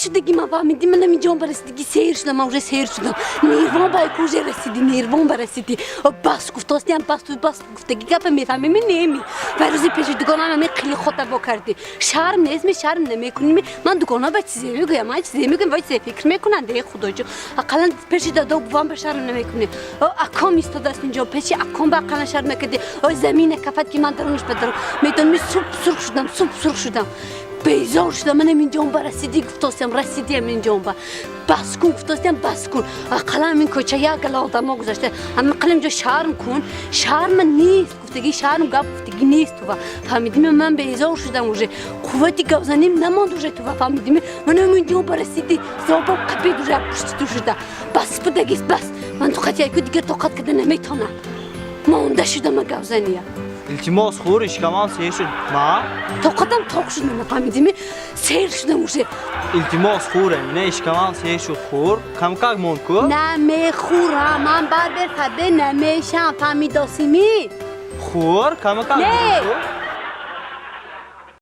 Шудагӣ ман, фаҳмидӣ? Ман ҳаминҷон ба расидагӣ сер шудам, ман уже сер шудам. Нервон ба яку уже расидӣ, нервон ба расидӣ. Бас гуфтостиам, бас, ту бас гуфтагӣ гапа мефаҳмеми, неми? Ва рӯзи пеши дугонам ҳамин қили хота во кардӣ. Шарм нестми? Шарм намекунӣ? Ман дугона ба чизе мегӯям, ман чизе мегӯям, вай чизе фикр мекунанд. Э, худоҷон, ақаллан пеши дадо бувам ба шарм намекунӣ. Аком истодааст инҷо, пеши аком ба ақаллан шарм накардӣ. Ой, замина кафат, ки ман дарунаш ба дарун медонӣ, суб сурх шудам, суб сурх шудам, безор шудам. Ман ҳаминҷон ба расидӣ гуфтостиам, расидӣ ҳаминҷон ба. Бас кун гуфтостиам, бас кун. Ақаллан ҳамин кӯча як гала одамо гузашта, ақаллан инҷо шарм кун. Шарма нест гуфтагӣ, шарм гап гуфтагӣ нест тува, фаҳмидими? Ман безор шудам, уже қуввати гапзаним намонд уже тува, фаҳмидими? Ман ҳаминҷон ба расидӣ, зобам қапид уже пушти ту шуда. Бас будагист, бас. Ман тоқати яку дигар тоқат карда наметонам, монда шудам гапзания. Илтимос, хӯр, ишкамам сер шуд. Ма? Тоқатам тоқ шуд, нафаҳмидими? Сер шудам уже. Илтимос, хӯр, Амина, ишкамам сер шуд, хӯр. Камкак монд ку? Намехӯрам ман, барбер фарбе намешам, фаҳмидосимӣ? Хӯр, камкак Не. монд ку?